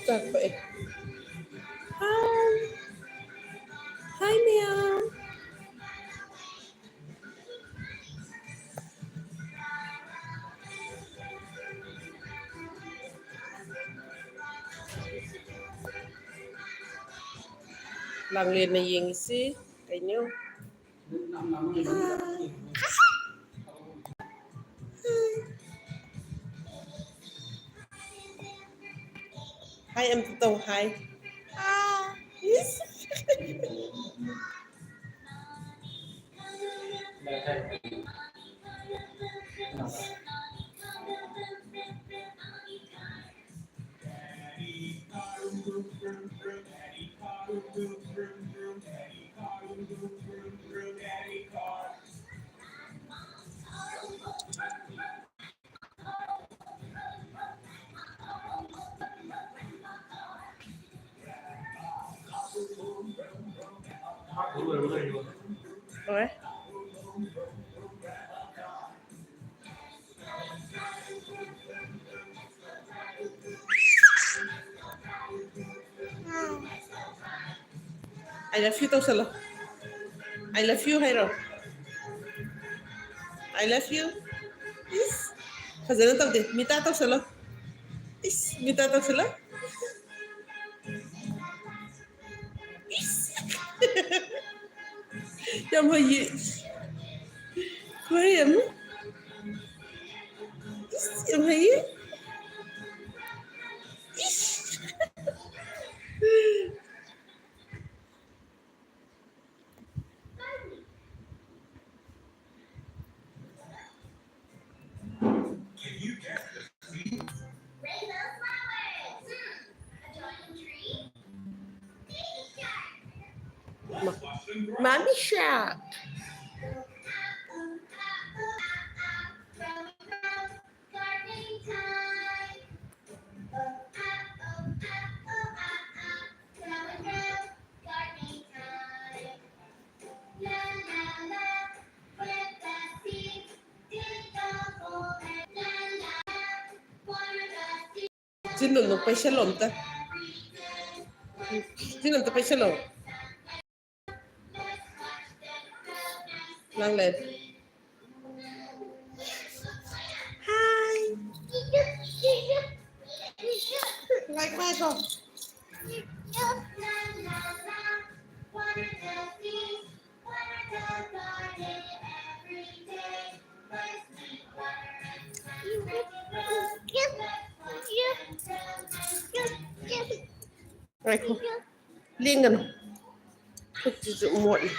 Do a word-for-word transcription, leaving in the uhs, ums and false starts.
ꯆꯥꯛ ꯊꯣꯛꯑꯦ꯫ Hi. Hi, ꯃꯌꯥꯝ꯫ ꯂꯥꯡꯂꯦꯟꯅ ꯌꯦꯡꯉꯤꯁꯤ ꯀꯩꯅꯣ? Hi ꯑꯝꯇ ꯇꯧ, hi. Yes. ꯍꯣꯏ꯫ I love you ꯇꯧꯁꯜꯂꯣ꯫ I love you ꯍꯥꯏꯔꯣ꯫ I love you. ꯏꯁ, ꯐꯖꯅ ꯇꯧꯗꯦ꯫ ꯃꯤꯇꯥ ꯇꯧꯁꯜꯂꯣ꯫ ꯏꯁ, ꯃꯤꯇꯥ ꯇꯧꯁꯜꯂꯣ꯫ ꯏꯁ꯫ ꯌꯥꯝ ꯍꯩꯌꯦ꯫ ꯈꯨꯍꯩ ꯑꯃ꯫ ꯏꯁ, ꯌꯥꯝ ꯍꯩꯌꯦ꯫ ꯏꯁ꯫ Mommy Shark. ꯆꯤꯟꯗꯣ ꯑꯗꯨꯝ ꯄꯩꯁꯜꯂꯣ ꯑꯝꯇ꯫ ꯁꯤꯅ ꯑꯝꯇ ꯄꯩꯁꯜꯂꯣ꯫ ꯅꯪ ꯂꯩ꯫ Hi. ꯂꯥꯏꯛ ꯄꯥꯏꯈꯣ꯫ ꯉꯥꯏꯈꯣ꯫ ꯂꯦꯡꯒꯅꯨ꯫ ꯈꯨꯠꯁꯤꯁꯨ ꯃꯣꯠꯂꯤ꯫